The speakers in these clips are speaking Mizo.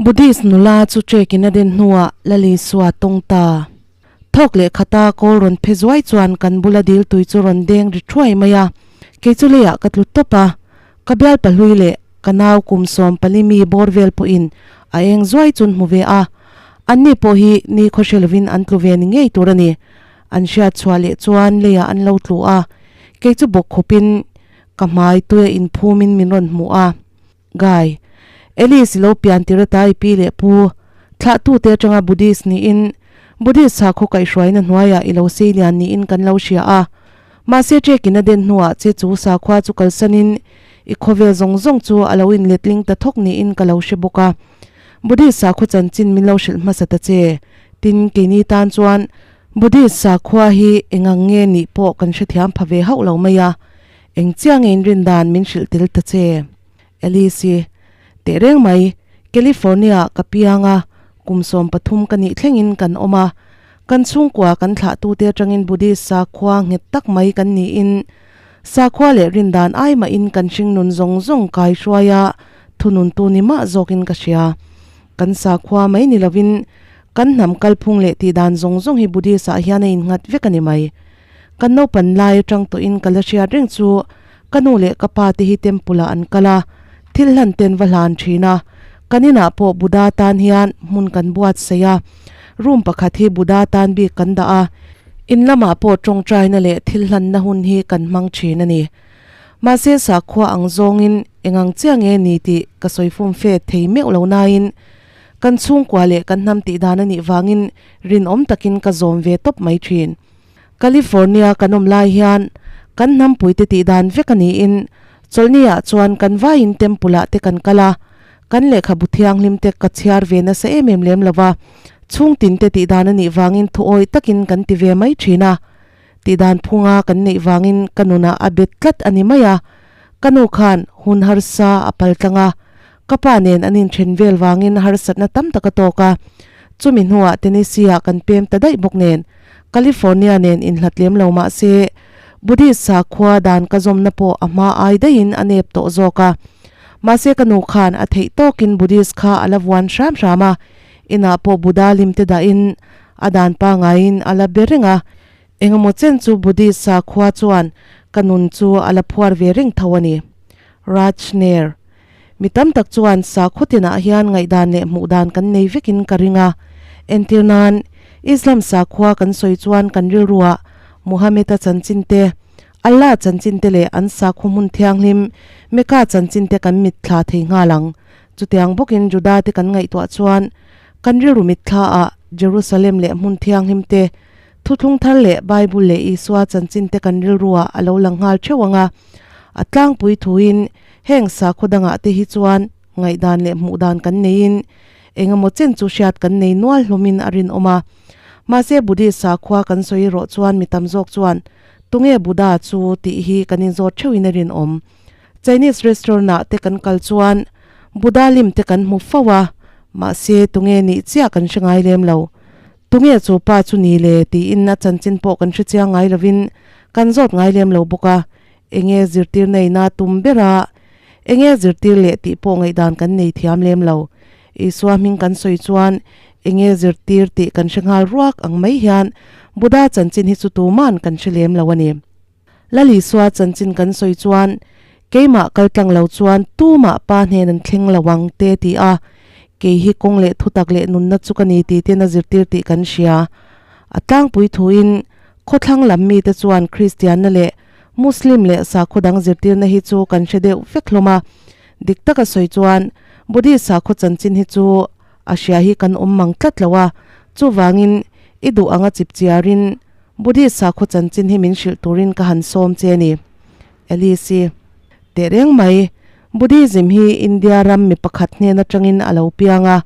Buddhist nula chu ṭekin a den hnuah Lal Isua tawng ta. Thawk leh khata kawl rawn phe zuai chuan kan bula dil tui chu rawn deng ri thuai mai a, kei chu leiah ka tlu tawp a, ka bial pahlui leh ka nau kum 14 mi bawr vel pawhin a eng zuai chun hmu ve a, anni pawh hi ni khaw hre lovin an tlu ve ni ngei tur a ni. An hriat chhuah leh chuan leiah an lo tlu a, kei chu bawk khawpin ka hmai tuia inphumin min rawn hmu a. Guy, Alice i lo pian tir ata i pi leh pu, thlahtute atanga Buddhist niin, Buddhist sakhaw kaihhruaina hnuaiah i lo sei lian niin kan lo hria a. Mahse ṭekin a den hnuah che chu sakhua chu kalsanin i khawvel zawng zawng chu a lo inletling ta thawk niin ka lo hre bawk a. Buddhist sakhaw chanchin min lo hrilh hmasa ta che. Tin, keini tan chuan Buddhist sakhua hi engang nge nih pawh kan hrethiam pha ve hauh lo mai a. Eng chiang in rin dan min hrilh tel ta che? Alice-i, Teh reng mai, California-ah ka piang a, kum 13 ka nih thlengin kan awm a. Kan chhungkua kan thlahtute atangin Buddhist sakhua nghet tak mai kan niin, sakhua leh rin dan ai mahin kan hringnun zawng zawng kai hruai a, thununtu ni mah zawkin ka hria. Kan sakhua mai ni lovin kan hnam kalphung leh tihdan zawng zawng hi Buddhist-ah hian a innghat vek a ni mai. Kan naupan lai atang tawhin ka la hriat reng chu ka nu leh ka pa te hi temple ah an kal a, thil hlan ten va hlan thin a, kan inah pawh Buddha tan hian hmun kan buatsaih a, room pakhat hi Buddha tan bik kan dah a, in lamah pawh tawngtaina leh thil hlanna hun hi kan hmang thin a ni. Mahse sakhua ang zawngin engang chiah nge ni tih ka sawi fum fe thei meuh lo nain kan chhungkua leh kan hnam tih dan a nih vangin rinawm takin ka zawm ve tawp mai thin. California kan awm lai hian kan hnampuite tih dan vek a niin chawlhni-ah chuan kan vaiin temple-ah te kan kal a, kan lehkhabu thianghlim te ka chhiar ve nasa em em lem lo va, chhungtin te tih dan a nih vangin thuawi takin kan ti ve mai thin a, tih dan phunga kan neih vangin ka nunah a bet tlat a ni mai a, ka nu khan hun harsa a pal tlang a, ka pa nen an inthen vel vangin harsatna tam tak a tawk a, chumi hnuah Tennessee-ah kan pem ta daih bawk nen. California nen inhlat lem lo mah se, Buddhist sakhua dan ka zawmna pawh a hma ai daihin a nep tawh zawk a. Mahse ka nu khan a theih tawkin Buddhist kha a la vuan hram hram a, inah pawh Buddha lim te dahin a dan pangaiin a la be reng a. Engemaw chen chu Buddhist sakhua chuan ka nun chu a la phuar ve reng tho a ni. Raj Nair. Mi tam tak chuan sakhaw tinah hian ngaihdan leh hmuh dan kan nei vekin ka ring a. Entir nan, Islam sakhua kan sawi chuan kan rilruah Muhammad-a chanchin te, Allah chanchin te leh an sakhaw hmun thianghlim Mecca chanchin te kan mitthla thei nghal ang. Chutiang bawkin Juda te kan ngaihtuah chuan kan rilru mitthlaah Jerusalem leh hmun thianghlim te, Thuthlung thar leh Bible leh Isua chanchin te kan rilruah a lo lang nghal theuh ang a. A tlangpui thuin heng sakhaw dangah te hi chuan ngaihdan leh hmuh dan kan neiin eng emaw chen chu hriat kan nei nual hlawmin a rinawm a. Mahse Buddhist sakhua kan sawi erawh chuan mi tam zawk chuan tunge Buddha chu tih hi kan inzawt theuhin a rinawm. Chinese restaurant ah te kan kal chuan Buddha lim te kan hmu fo a, mahse tunge nih chiah kan hre ngai lem lo. Tunge chu pa chu ni le tiin a chanchin pawh kan hre chiang ngai lovin kan zawt ngai lem lo bawk a, enge zirtir neina tum ber a, enge zirtir leh tih pawh ngaihdan kan nei thiam lem lo. Isua hming kan sawi chuan enge zirtir tih kan hre nghal ruak ang mai hian Buddha chanchin hi chu tuman kan hre lem lo a ni. Lal Isua chanchin kan sawi chuan keimah kal tlang lo chuan tumah pa hnen an thleng lo ang te ti a, kei hi kawng leh thutak leh nunna chu ka ni tih ten a zirtir tih kan hria. A tlangpui thuin khawthlang lam mite chuan Kristianna leh Muslim leh sakhaw dang zirtirna hi chu kan hre deuh vek hlawm a, dik taka sawi chuan Buddhist sakhaw chanchin hi chu a hria hi kan awm mang tlat lo a, chuvangin i duh anga chipchiarin Buddhist sakhaw chanchin hi min hrilh turin ka han sawm che a ni. Alice-i, Teh reng mai, Buddhism hi India ram mi pakhat hnen atangin a lo piang a,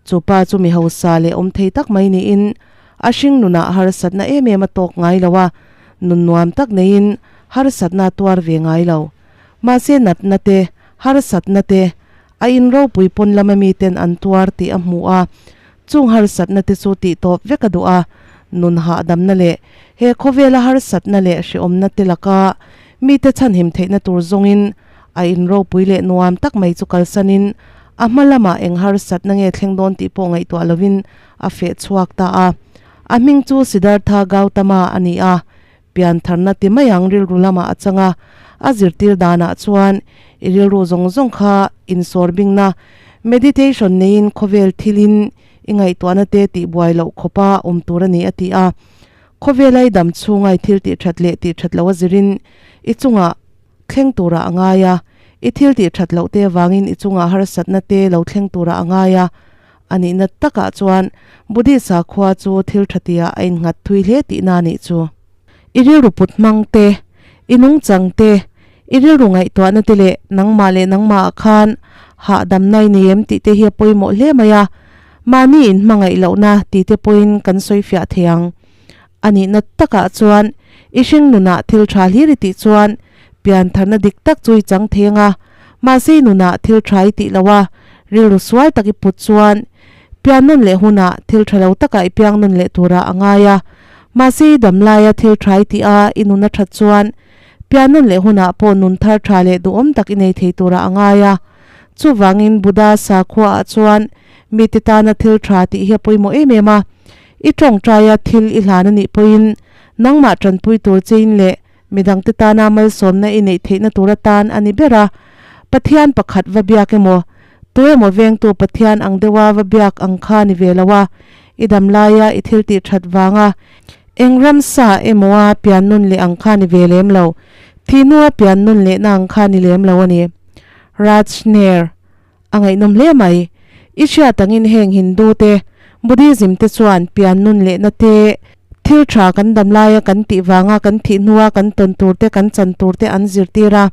chu pa chu mi hausa leh awm thei tak mai niin a hring nunah harsatna em em a tawk ngai lo a, nun nuam tak neiin harsatna a tuar ve ngai lo. Mahse natna te, harsatna te, a in ropui pawn lama miten an tuar tih a hmu a, Chung harsatna te chu tih tawp vek a duh a, nun hahdamna leh he khawvela harsatna leh hrehawmna te laka mite chhanhim theihna tur zawngin a inropui leh nuam tak mai chu kalsanin A hma lamah eng harsatna nge thleng dawn tih pawh ngaihtuah lovin a feh chhuak ta a. A hming chu Siddhartha Gautama a ni a, piantharna ti mai ang rilru lamah a chang a, a zirtir danah chuan i rilru zawng zawng kha insawrbingna, meditation, neiin khawvel thilin i ngaihtuahna te tihbuai loh khawpa awm tur a ni a ti a. Khawvela i dam chhunga i thil tih that leh tih that loh a zirin i chungah thleng turah a ngai a, i thil tih that loh te avangin i chungah harsatna te lo thleng turah a ngai a. A nihna takah chuan Buddhist sakhua chu thil tha tia a innghat thui hle tihna a nih chu. I rilru put hmang te, i nungchang te, i rilru ngaihtuahna te leh nangmah leh nangmahah khan hahdamna i nei em tih te hi a pawimawh hle mai a, mahni inhmangaih lohna tih te pawhin kan sawifiah thei ang. A nihna takah chuan i hring nunah thil tha hlir i tih chuan piantharna dik tak chu i chang thei ang a, mahse i nunah thil tha i tih loh a, rilru sual tak i put chuan pian nawn leh hunah thil tha lo takah i piang nawn leh turah a ngai a, mahse i dam laia thil tha i tih a i nun a that chuan pian nawn leh hunah pawh nun thar tha leh duhawm tak i nei thei turah a ngai a. Chuvangin Buddha sakhuaah chuan mite tana thil tha tih hi a pawimawh em em a. I tawngtaia thil i hlan a nih pawhin nangmah tanpui tur chein leh midangte tana malsawmna i neih theihna tur atan a ni ber a. Pathian pakhat va biak emaw, tu emaw vengtu Pathian ang deuha va biak ang kha ni ve lo a, i dam laia i thil tih that vanga eng ramsa emawa pian nun leh ang kha ni ve lem lo, thihnua pian nun lehna ang kha ni lem lo a ni. Raj Nair. A ngaihnawm hle mai. I hriat angin heng Hindu te, Buddhism te chuan pian nun lehna te, thil tha kan dam laia kan tih vanga kan thih hnua kan tawn tur te kan chan tur te an zirtir a.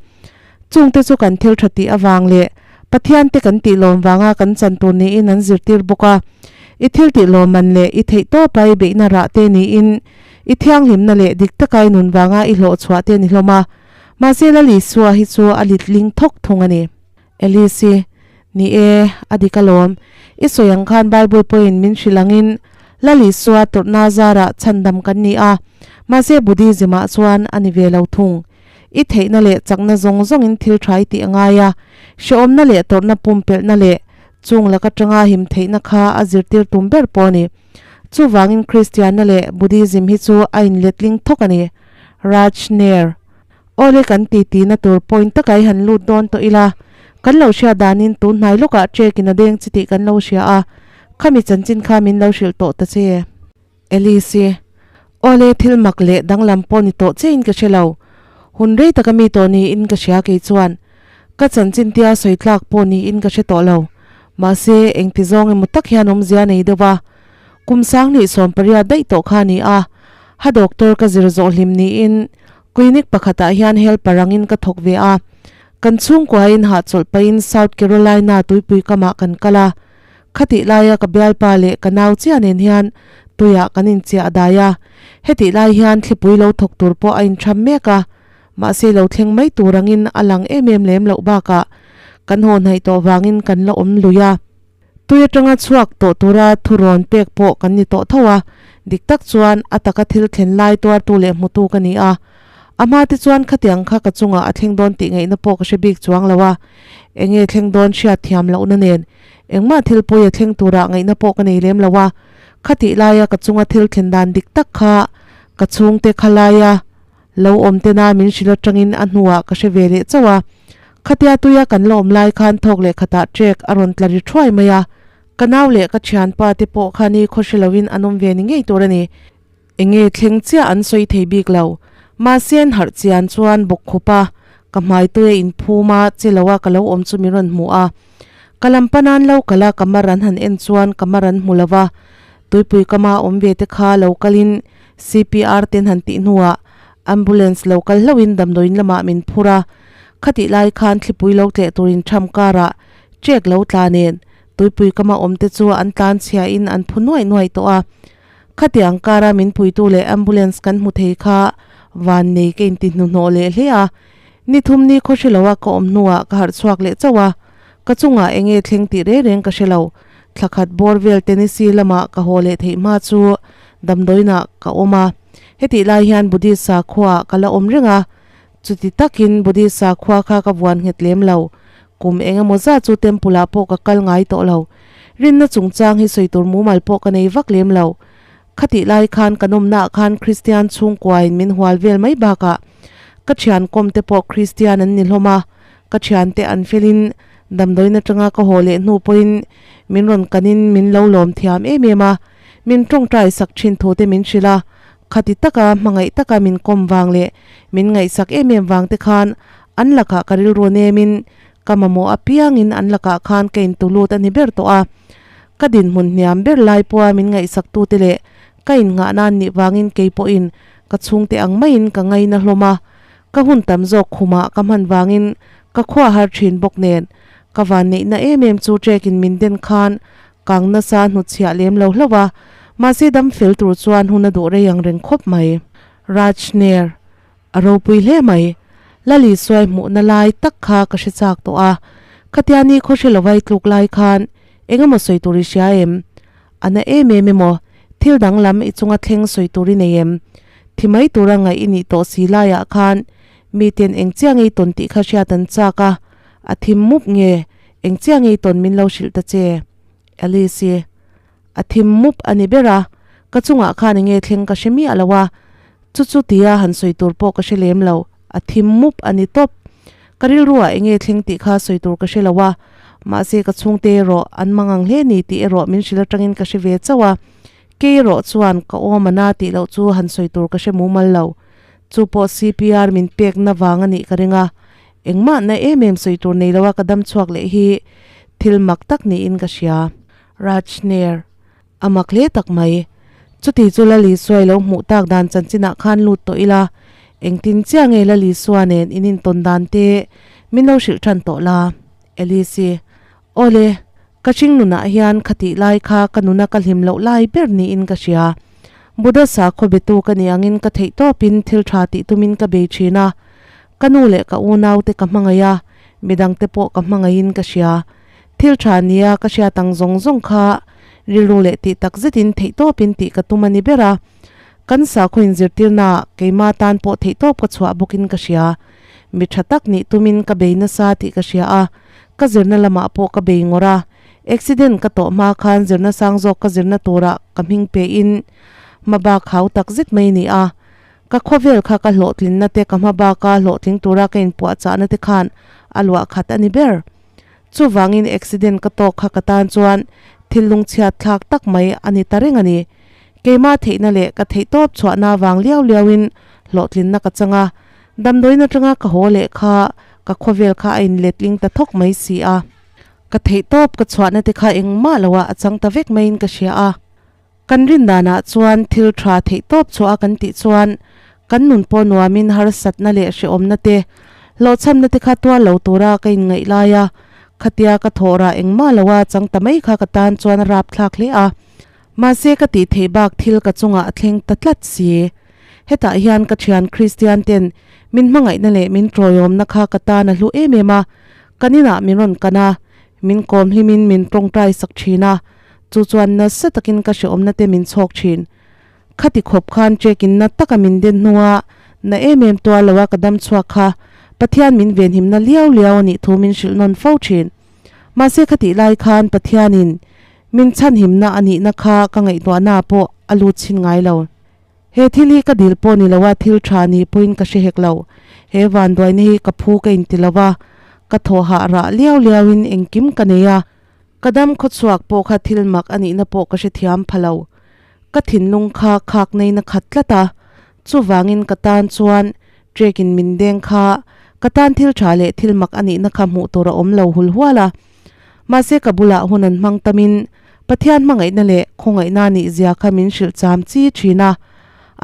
Chungte chu kan thil tha tih avang leh Pathian te kan tih lawm vanga kan chan tur niin an zirtir bawk a. I thil tih lawmman leh i theih tawpa i beihna rah te niin i thianghlimna leh dik taka i nun vanga i hlawhchhuah te ni hlawm a. Mahse Lal Isua hi chu a litling thawk thung a ni. Elise, Ni e, a dik alawm. I sawi ang khan Bible pawhin min hrilh angin Lal Isua tawrhna zarah chhandam kan ni a, mahse Buddhism-ah chuan a ni ve lo thung. I theihna leh chakna zawng zawngin thil tha i tih a ngai a, hrehawmna leh tawrhna pumpelhna leh chung laka tanga him theihna kha a zirtir tum ber pawh a ni. Chuvangin Kristianna leh Buddhism hi chu a inletling thawk a ni. Raj Nair. Awle kan ti tihna tur point takah i han lut dawn tawh ila, kan lo hriat danin tun hnai lawkah trek in a deng chi tih kan lo hria a, khami chanchin kha min lo hrilh tawh ta che. Elise, Awle thil mak leh danglam pawh ni tawh che in ka hre lo, hun rei taka mi tawh niin ka hria kei chuan ka chanchin tia sawi tlak pawh niin ka hre tawh lo, mahse engti zawng emaw tak hian awmzia nei deuh a, kum sanghnih 18 daih tawh kha a ni a, ha doctor ka zir zawh hlim niin Clinic pakhatah hian helper angin ka thawk ve a, kan chhungkuain hahchawlh pahin South Carolina tuipui kamah kan kal a. Khatih laia ka bialpa leh ka nau chiah nen hian tuiah kan inchiah dai a, hetih lai hian thlipui lo thawk tur pawh a intham mek a, mahse lo thleng mai tur angin a lang em em lem loh bakah kan haw hnaih tawh vangin kan la awm lui a. Tui atanga chhuak tawh tura thurawn pek pawh kan ni tawh tho a, dik tak chuan a taka thil thlen lai tuartu leh hmutu ka ni a. A hma te chuan khatiang kha ka chungah a thleng dawn tih ngaihna pawh ka hre bik chuang lo a, enge thleng dawn hriat thiam lohna nen engmah thil pawi a thleng turah ngaihna pawh ka nei lem lo a, khatih laia ka chunga thil thlen dan dik tak kha ka chhungte kha laia Lo awm tena min hrilh atangin a hnuah ka hre ve leh chauh a. Khatia tuia kan la awm lai khan thawk leh khatah trek a rawn tla ri thuai mai a. Ka nau leh ka thianpa te pawh kha ni khaw hre loin an awm ve ni ngei tur a ni. Enge thleng chiah an sawi thei bik lo. Mahse an harh chian chuan bawk khup a, ka hmai tuia inphum a, che loa ka lo awm chu min rawn hmu a. Ka lam panan lo kal a, ka mar an han en chuan ka mar an hmu lo va. Tuipui kama awm ve te kha lo kalin CPR ten han tih hnuah ambulance lo kal hlauhin damdawiin lamah min phur a, khatih lai khan thlipui lo tleh turin tham karah trek lo tla nen tuipui kama awm te chu an tlan chhiain an phu nuaih nuaih tawh a. Khatiang kara min puitu leh ambulance kan hmu thei kha van nei ka inti hnuhnawh leh hle a, ni thum ni khaw hre loa ka awm hnuah ka harh chhuak leh chauh a, ka chungah eng nge thleng tih reng reng ka hre lo. Thla khat bawr vel Tennessee lamah ka haw leh theih hma chu damdawiinah ka awm a. Hetih lai hian Buddhist sakhuaah ka la awm reng a, chuti takin Buddhist sakhua kha ka vuan nghet lem lo. Kum eng emaw zat chu temple ah pawh ka kal ngai tawh lo. Rinna chungchang hi sawi tur mumal pawh ka nei vak lem lo. Khatih lai khan kan awmnaah khan Kristian chhungkuain min hual vel mai bakah ka thian kawm te pawh Kristian an ni hlawm a, ka thiante an felin damdawiin atanga ka haw leh hnu pawhin min rawn kanin min lo lawm thiam em em a, min tawngtai sak thin thu te min hrilh a, khati taka hmangaih taka min kawm vang leh min ngaihsak em em vang te khan an lakah ka rilru nemin ka mamawh apiangin an lakah khan ka intulut a ni ber tawh a. Ka dinhmun hniam ber lai pawha min ngaihsaktute leh ka innghah nan nih vangin kei pawhin ka chhungte ang maiin ka ngaina hlawm a, ka hun tam zawk khumah ka hman vangin ka khua har thin bawk nen ka vanneihna em em chu trekin min den khan kang nasa hnutchhiah lem lo hlauh a, mahse dam fel tur chuan hun a duh rei ang reng khawp mai. Rajner. A ropui hle mai. Lali suai hmuhna lai tak kha ka hre chak tawh a. Khatia ni khaw hre lovai tluk lai khan eng emaw sawi tur i hria em? A na em em emaw? Thil danglam i chunga thleng sawi tur i nei em? Thi mai tura ngaih i nih tawh si laiah khan miten eng chiah ngei tawn tih kha hriat an chak a, a thim mup nge eng chiah ngei tawn min lo hrilh ta che? Alice-i. A thim mup a ni ber a, ka chungah khan enge thleng ka hre miah lo a, chu chu tia han sawi tur pawh ka hre lem lo, a thim mup a ni tawp. Ka rilruah enge thleng tih kha sawi tur ka hre lo a, mahse ka chhungte erawh an mangang hle ni tih erawh min hrilh atangin ka hre ve chauh a, kei erawh chuan ka awm a na tih loh chu han sawi tur ka hre mumal lo. Chu pawh CPR min pekna vang a nih ka ring a, engmah na em em sawi tur nei lo a ka dam chhuak leh hi thil mak tak niin ka hria. Rajner, A mak hle tak mai. Chuti chu Lali Suai lo hmuh tak dan chanchinah khan lut tawh ila, engtin chiah nge Lali Sua nen in intawn dan te min lo hrilh tan tawh la? Elise, Awle, ka hring nunah hian khatih lai kha ka nuna ka hlim loh lai ber niin ka hria. Buddha sakhaw betu ka nih angin ka theih tawpin thil tha tih tumin ka bei thin a. Ka nu leh ka unaute ka hmangaih a, midangte pawh ka hmangaihin ka hria. Thil tha nia ka hriat ang zawng zawng kha rilru leh tih tak zetin theihtawpin tih ka tum a ni ber a. Kan sakhaw inzirtirnaah keima tan pawh theihtawp ka chhuah bawkin ka hria. Mi tha tak nih tumin ka bei nasa tih ka hria a, ka zirna lamah pawh ka bei ngawrh a. Accident ka tawh hma khan zirna sang zawk ka zirna turah ka hming pein hma bak hau tak zet mai ni a. Ka khawvel kha ka hlawhtlinna te ka hma baka hlawhtling tura ka inpuahchahna te khan a luah khat a ni ber. Chuvangin accident ka tawk kha ka tan chuan thil lungchhiat thlak tak mai a ni ta reng a ni. Keimah theihna leh ka theihtawp chhuahna vang liau liauin hlawhtlinna ka chang a, damdawiin atanga ka haw leh kha ka khawvel kha a inletling ta thawk mai si a. Ka theihtawp ka chhuahna te kha engmah loah a chang ta vek maiin ka hria a. Kan rin danah chuan thil tha theih tawp chhuah a kan tih chuan kan nun pawh nuamin harsatna leh hrehawmna te, hlawhchhamna te kha tuar lo tura ka inngaih lai a, khatia ka thawh rah engmah loa chang ta mai kha ka tan chuan a rapthlak hle a. Mahse ka tih theih bak thil ka chungah a thleng ta tlat si. Hetah hian ka thian Kristian ten min hmangaihna leh min tawiawmna kha ka tan a hlu em em a, kan inah min rawn kan a, min kawm hlimin min tawngtai sak thin a, Chu chuan nasa takin ka hrehawmna te min chhawk thin. Khati khawp khan check-in na taka min den hnua na em em tuar loa ka dam chhuak kha Pathian min venhimna liau liau a nih thu min hrilh nawn fo thin. Mahse khatih lai khan Pathianin min chhanhimna a nihna kha ka ngaihtuahna pawh a lut chhin ngai lo. He thil hi ka dil pawh ni loa thil tha ni pawhin ka hre hek lo. He vanduaina hi ka phu ka inti lo va, ka thawhah rah liau liauin engkim ka nei a. Ka dam khawchhuak pawh kha thil mak a nihna pawh ka hrethiam pha lo. Ka thinlung kha khak neina khat tlat a, chuvangin ka tan chuan trek in min deng kha ka tan thil tha leh thil mak a nihna kha hmuh tur a awm lo hul hual a. Mahse ka bulah hun an hmang tamin Pathian hmangaihna leh khawngaihna nih zia kha min hrilh cham chi thin a.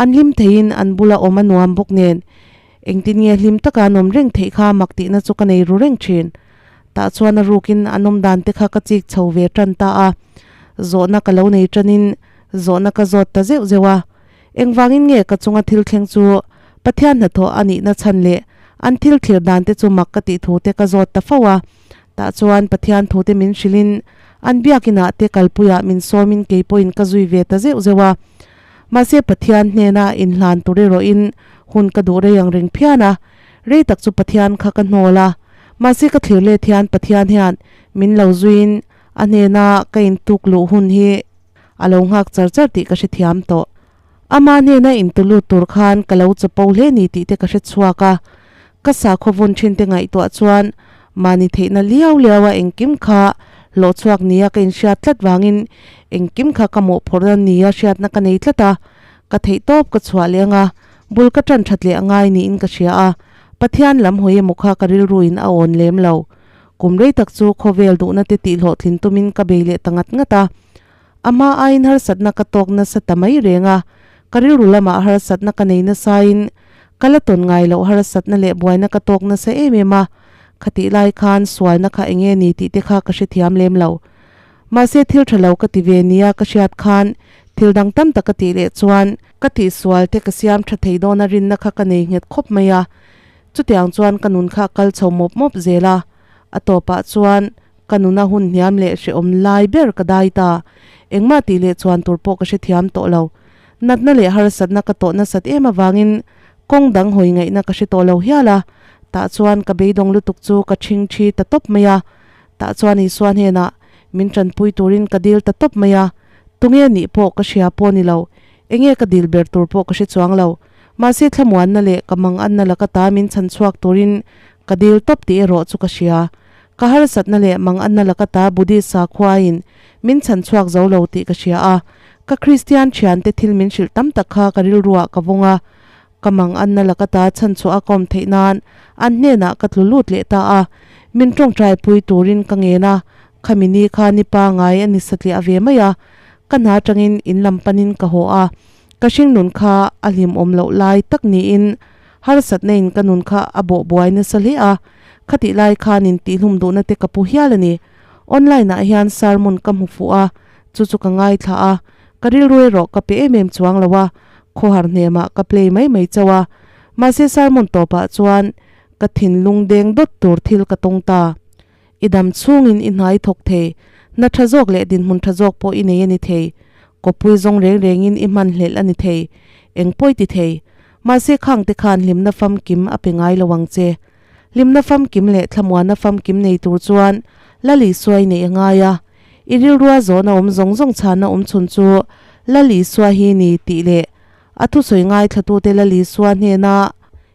An hlim theiin an bula awm a nuam bawk nen engtin nge hlim taka an awm reng theih kha mak tihna chu ka nei ru reng thin. Tah chuan a rukin an awm dan te kha ka chik chho ve tan ta a, zawhna ka lo nei tanin zawhna ka zawt ta zeuh zeuh a. Engvangin nge ka chunga thil thleng chu Pathian hnathawh a nihna chhan leh an thil thlir dan te chu mak ka tih thu te ka zawt ta fo a. Tah chuan Pathian thu te min hrilhin an biakinah te kalpuiah min sawmin kei pawhin ka zui ve ta zeuh zeuh a. Mahse Pathian hnena inhlan tur erawhin hun ka duh rei ang reng phian a, rei tak chu Pathian kha ka hnawl a. Mahse ka thlir let hian Pathian hian min lo zuiin a hnena ka intuk luh hun hi a lo nghak char char tih ka hrethiam tawh. Ama hnena intu lut tur khan ka lo chapo hle ni tih te ka hre chhuak a, ka sakhaw vun thin te ngaihtuah chuan mahni theihna liau liau a engkim kha hlawh chhuak nia ka inhriat tlat vangin engkim kha ka mawhphurhna nia hriatna ka nei tlat a, ka theih tawp ka chhuah leh anga bul ka tan that leh a ngai niin ka hria a, Pathian lam hawi emaw kha ka rilruin a awn lem lo. Kum rei tak chu khawvel duhna te tihhlawhtlin tumin ka bei leh ta ngat ngat a. A hma aiin harsatna ka tawk nasa ta mai reng a, ka rilru lamah harsatna ka nei nasain ka la tawn ngai loh harsatna leh buaina ka tawk nasa em em a, khatih lai khan sualna kha enge ni tih te kha ka hrethiam lem lo. Mahse thil tha lo ka ti ve nia ka hriat khan thil dang tam tak ka tih leh chuan ka tihsual te ka siam tha thei dawn a rinna kha ka nei nghet khawp mai a, chutiang chuan ka nun kha a kal chho mawp mawp zel a, a tawpah chuan Ka nuna hun hniam leh hrehawm lai ber ka dai ta. Engmah tih leh chuan tur pawh ka hrethiam tawh lo. Natna leh harsatna ka tawh nasat em avangin kawng dang hawi ngaihna ka hre tawh lo hial a. Tah chuan ka beidawng lutuk chu ka ṭhing ṭhi ta tawp mai a. Tah chuan Isua hnenah min ṭanpui turin ka dil ta tawp mai a. Tunge nih pawh ka hria pawh ni lo. Enge ka dil ber tur pawh ka hre chuang lo. Mahse thlamuanna leh ka manganna laka ta min chhan chhuak turin ka dil tawp tih erawh chu ka hria. Ka harsatna leh manganna laka ta Buddhist sakhuain min chhan chhuak zo lo tih ka hria a. Ka Kristian thiante thil min hrilh tam tak kha ka rilruah ka vawng a. Ka manganna laka ta chhan chhuah a ka awm theih nan an hnenah ka tlu lut leh ta a. Min tawngtaipui turin ka ngen a, khami ni kha ni pangai a ni satliah ve mai a. Ka hna atangin in lam panin ka haw a. Ka hringnun kha a hlimawm loh lai tak niin harsatna in ka nun kha a bawh buai nasa hle a, khatih lai khan in tihhlum duhna te ka pu hial a ni. Online ah hian sermon ka hmu fuh a, chu chu ka ngaithla a, ka rilru erawh ka pe em em chuang lo a, khawhar hnemah ka play mai mai chauh a. Mahse sermon tawpah chuan ka thinlung deng dawt tur thil ka tawng ta. I dam chhungin i hnai thawk thei, hna tha zawk leh dinhmun tha zawk pawh i nei a ni thei. Kawppui zawng reng rengin i hman hlelh a ni thei, eng pawi ti thei. Mahse khangte khan hlimna famkim a pe ngai lo ang che. Hlimna famkim leh thlamuanna famkim nei tur chuan Lal Isua i neih a ngai a. I rilrua zawhna awm zawng zawng chhanna awm chhun chu Lal Isua hi ni tih leh a thusawi ngaithlatute Lal Isua hnena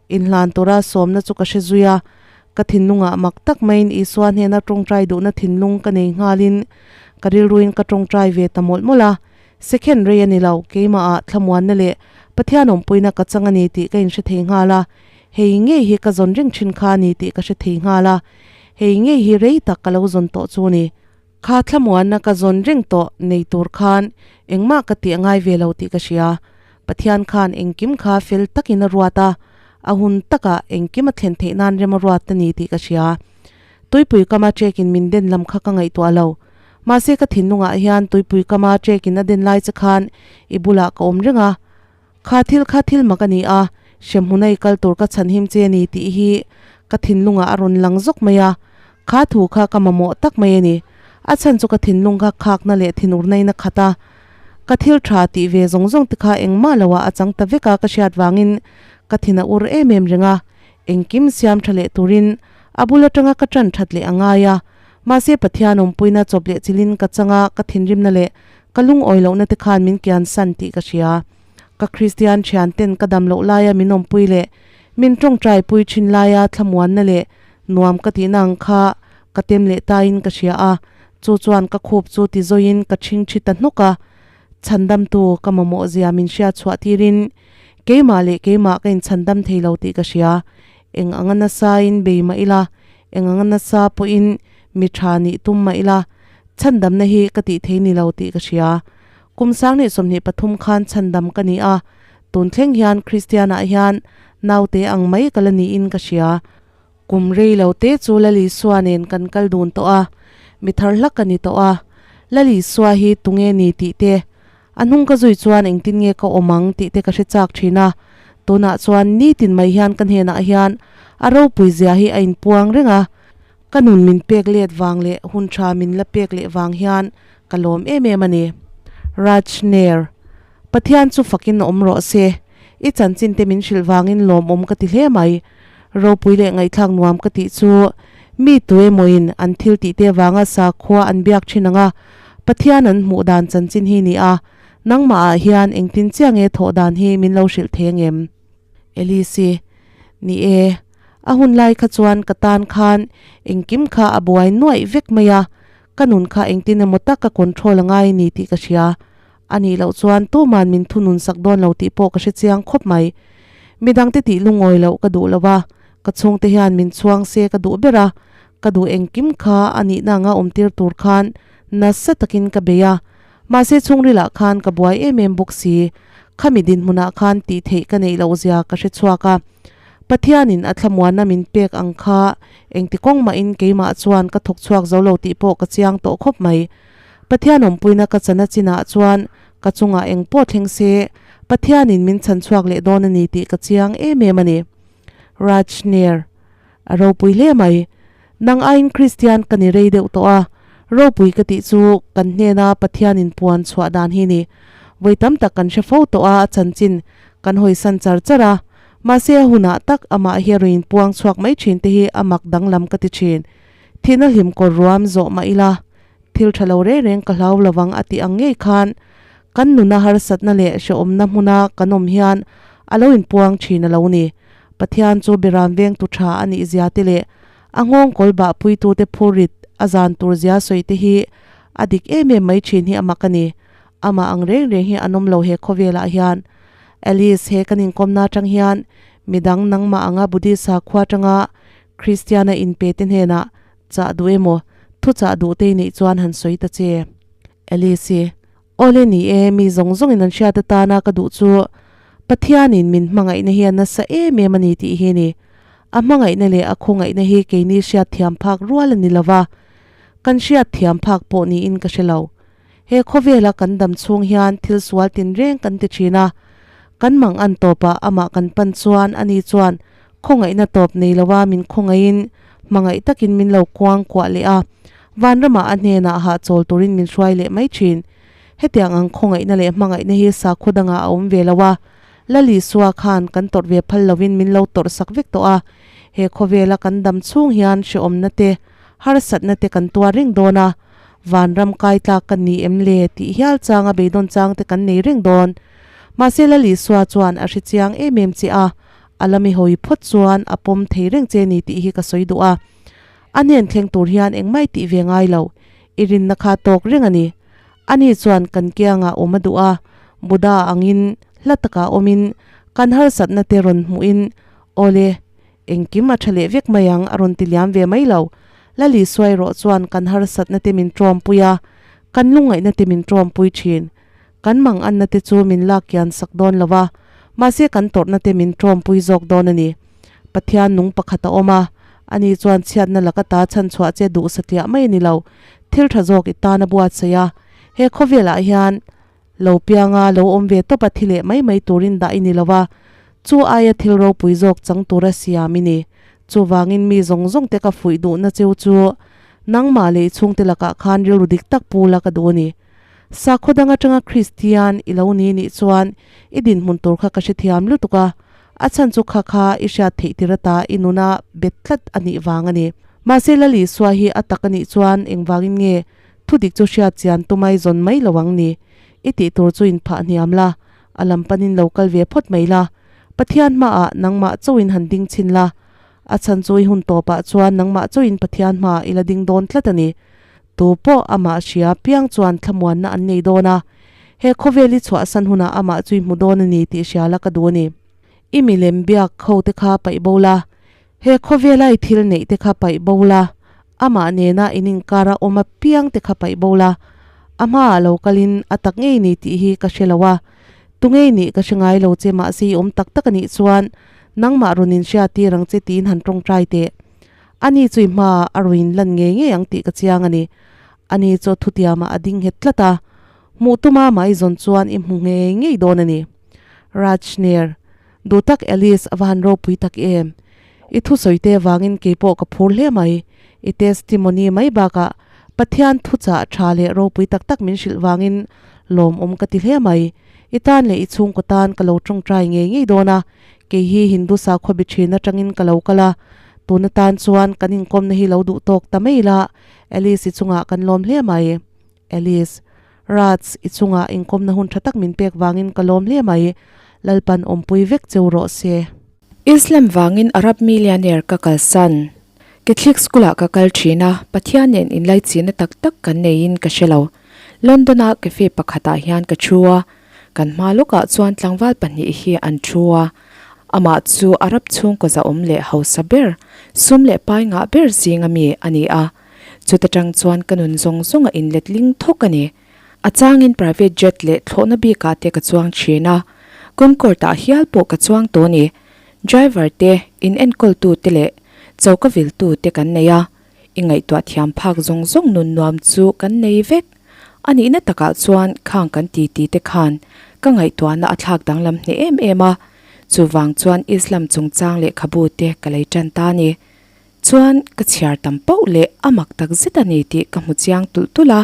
Inhlan tura sawmna chu ka hre zui a, ka thinlungah mak tak maiin Isua hnena tawngtai duhna thinlung ka nei nghalin ka rilruin ka tawngtai ve ta mawlh mawlh a. Second rei a ni lo, keimahah thlamuanna leh Pathian awmpuina ka chang a ni tih ka inhre thei nghal a, hei ngei hi ka zawn reng thin kha a ni tih ka hre thei nghal a, hei ngei hi rei tak ka lo zawn tawh chu a ni. Kha thlamuanna ka zawn reng tawh nei tur khan engmah ka tih a ngai ve lo tih ka hria. Pathian khan engkim kha fel takin a ruat a, a hun takah engkim a thlen theih nan rem a ruat a ni tih ka hria. Tuipui kama chekin min den lam kha ka ngaihtuah lo. Mahse ka thinlungah hian tuipui kama chekin a den lai che khan i bulah ka awm reng a. Kha thil kha thil mak a ni a, hremhmuna i kal tur ka chhanhim che a ni tih hi ka thinlungah a rawn lang zawk mai a, kha thu kha ka mamawh tak mai a ni. A chhan chu ka thinlung kha khakna leh thinurnain a khat a, ka thil tha tih ve zawng zawng te kha engmah loah a chang ta vek a ka hriat vangin ka thin a ur em em reng a, engkim siam tha leh turin a bul atanga ka tan that leh a ngai a, mahse Pathian awmpuina chawp leh chilin ka chang a, ka thinrimna leh Ka lungawi lohna te khan min kian san tih ka hria. Ka Kristian thian ten ka dam loh laia min awmpui leh min tawngtai pui thin laia thlamuanna leh nuam ka tihna ang kha ka tem leh tain ka hria a, chu chuan ka khup chu ti zawiin ka chhing thi ta hnawk a. Chhandamtu ka mamawh zia min hriat chhuah tirin keimah leh keimah ka inchhandam thei lo tih ka hria. Eng anga nasain bei mah ila, eng anga nasa pawhin mi tha nih tum mah ila, Chhandamna hi ka tih thei ni lo tih ka hria. Kum 2023 khan chhandam ka ni a, tun thleng hian Kristianah hian naute ang mai ka la niin ka hria. Kum rei lo te chu Lal Isua nen kan kal dun tawh a, mi thar hlak ka ni tawh a. Lal Isua hi tunge ni tih te, a hnung ka zui chuan engtin nge ka awm ang tih te ka hre chak thin a. Tunah chuan nitin mai hian ka hnenah hian a ropui zia hi a inpuang reng a. Ka nun min pek let vang leh hun tha min la pek leh vang hian ka lawm em em a ni. Raj Nair, Pathian chu fakin awm rawh se. I chanchin te min hrilh vangin lawmawm ka ti hle mai. Ropui leh ngaihthlak nuam ka tih chu. Mi tuemawin an thil tihte vanga sakhua an biak thin ang a, Pathian an hmuh dan chanchin hi ni a, nangmahah hian engtin chiah nge thawh dan hi min lo hrilh thei angem? Elise, Ni e, a hun lai kha chuan ka tan khan engkim kha a buai nuaih vek mai a, ka nun kha engtin emaw tak ka control a ngai ni tih ka hria. A nih loh chuan tuman min thunun sak dawn lo tih pawh ka hre chiang khawp mai. Midangte tih lungawi loh ka duh lo a, ka chhungte hian min chhuang se ka duh ber a, ka duh engkim kha a nihna anga awmtir tur khan nasa takin ka bei a. Mahse chhungrilah khan ka buai em em bawk si, khami dinhmunah khan tih theih ka neih loh zia ka hre chhuak a. Pathianin a thlamuanna min pek ang kha engti kawng mahin keimah chuan ka thawk chhuak zo lo tih pawh ka chiang tawh khawp mai. Pathian awmpuina ka chana chinah chuan ka chungah eng pawh thleng se, Pathianin min chhan chhuak leh dawn a ni tih ka chiang em em a ni. Raj Nair, A ropui hle mai. Nang aiin Kristian ka ni rei deuh tawh a, ropui ka tih chu kan hnena Pathianin puan chhuah dan hi ni. Vawi tam tak kan hre fo tawh a, a chanchin kan hawisan char char a, mahse a hunah tak amah hi a rawn inpuang chhuak mai thin te hi a mak danglam ka ti thin. Thihna hlim kawr ruam zawh mah ila, Thil tha lo reng reng ka hlau lovang a tih ang ngei khan kan nuna harsatna leh hrehawmna hmuna kan awm hian a lo inpuang thin a lo ni. Pathian chu biram vengtu tha a nih zia te leh a nghawng kawl bah puitute phurrit a zan tur zia sawi te hi a dik em em mai thin hi a mak a ni. Amah ang reng reng hi an awm lo he khawvelah hian. Alice he kan inkawmna atang hian midang nangmah anga Buddhist sakhua atanga Kristiana inpe te hnenah Chah duh emaw? Thu chah duh te i neih chuan han sawi ta che. Alice-i, Awle ni e, mi zawng zawngin an hriat atana ka duh chu Pathianin min hmangaihna hi a nasa em em a ni tih hi ni. A hmangaihna leh a khawngaihna hi keini hriat thiam phak rual a ni lo va, kan hriat thiam phak pawh niin ka hre lo. He khawvela kan dam chhung hian thil sual tinreng kan ti thin a, kan mang an tawpah amah kan pan chuan ani chuan Khawngaihna tawp nei loa min khawngaihin hmangaih takin min lo kuang kuah leh a, vanramah a hnenah hahchawl turin min hruai leh mai thin. Hetiang ang khawngaihna leh hmangaihna hi sakhaw dangah a awm ve lo a, Lal Isua khan kan tawrh ve phal loin min lo tawrh sak vek tawh a, he khawvela kan dam chhung hian hrehawmna te, harsatna te kan tuar reng dawn a, vanram kai tlak kan ni em le tih hial changa beidawn chang te kan nei reng dawn. Mahse Lal Isua chuan a hrechiang em em che a, A la mi hawi phawt chuan a pawm thei reng che ni tih hi ka sawi duh a. A hnen thleng tur hian engmai tih ve ngai lo, i rinna kha tawk reng a ni. Ani chuan kan kiangah awm a duh a, Buddha angin hla takah awmin kan harsatna te rawn hmuhin, Awle, engkim a tha leh vek mai ang a rawn ti liam ve mai lo. Lali suai rawh chuan kan harsatna te min tawmpui a, kan lungngaihna te min tawmpui thin. Kan mang anna te chu min lak kian sak dawn lo a, mahse kan tawrhna te min tawmpui zawk dawn a ni. Pathian nung pakhat a awm a, ani chuan chhiatna laka ta chhanchhuah che duh satliah mai a ni lo, thil tha zawk i tan a buatsaih a. He khawvelah hian lo pianga lo awm ve tawp a thi leh mai mai turin dah i ni lo a, chu aia thil ropui zawk chang tura siam i ni. Chuvangin mi zawng zawng te ka fuih duhna cheu chu nangmah leh i chhungte lakah khan rilru dik tak pu la ka duh a ni. Sakhaw dang atanga Kristian i lo ni nih chuan i dinhmun tur kha ka hrethiam lutuk a, a chhan chu kha kha i hriat theih tir ata i nuna bet tlat a nih vang a ni. Mahse Lal Isua hi a tak a nih chuan engvangin nge thudik chu hriat chian tumai zawn mai lo ang ni? I tih tur chu inphah hniam la, a lam panin lo kal ve phawt mai la, Pathian hmaah nangmah chauhin han ding chhin la, a chhan chu i hun tawpah chuan nangmah chauhin Pathian hmaah i la ding dawn tlat a ni. Tu pawh amah hria piang chuan thlamuanna an nei dawn a, he khawvel i chhuahsan hunah amah chu i hmu dawn a ni tih hria la ka duh a ni. I milem biak kho te kha paih bo la, he khawvela i thil neih te kha paih bo la, amah nena in inkara awm apiang te kha paih bo la, a hmaah lo kalin a tak ngei ni tih hi ka hre lo a, tu ngei nih ka hre ngai lo che mahse i awm tak tak a nih chuan nangmah rawn inhriattir ang che tiin han tawngtai teh. Ani chu i hmaah a ruin lan ngei ngei ang tih ka chiang a ni. Ani chu thutiamah a ding nghet tlat a, hmuh tuma mai zawn chuan i hmu ngei ngei dawn a ni. Raj Nair, Duh tak Alice a va han ropui tak em? I thusawi te vangin keipawh ka phur hle mai. I testimony mai bakah Pathian thuchah tha leh ropui tak tak min hrilh vangin lawmawm ka ti hle mai. I tan leh i chhungkaw tan ka lo tawngtai ngei ngei dawn a, kei hi Hindu sakhaw bi thin atangin ka lo kal a. Tun atan chuan kan inkawmna hi lo duh tawk ta mai la, Alice i chungah kan lawm hle mai. Alice, Raj, i chungah inkawmna hun tha tak min pek vangin ka lawm hle mai. Lalpan awmpui vek cheu rawh se. Islam vangin Arab millionaire ka kalsan. Catholic school ah ka kal thin a, Pathian nen inlaichihna tak tak kan neiin ka hre lo. London a cafe pakhat ah hian ka thu a, kan hma lawkah chuan tlangval pahnih hi an thu a. Amah chu Arab chhungkaw zahawm leh hausa ber, sum leh pai ngah ber zinga mi a ni a. Chuta tang chuan ka nun zawng zawng a inletling thawk a ni. A changin private jet leh thlawhna bikah te ka chuang thin a, Concorde ah hial pawh ka chuang tawh a ni. Driver te, in enkawltu te leh choka viltu te kan nei a, i ngaihtuah thiam phak zawng zawng nun nuam chu kan nei vek. A nihna takah chuan khang kan ti ti te khan ka ngaihtuahna a thlak danglam hneh em em a, chuvang chuan Islam chungchang lehkhabu te ka lei tan ta a ni. Chuan ka chhiar tam pauh leh a mak tak zet a ni tih ka hmu chiang tulh tulh a,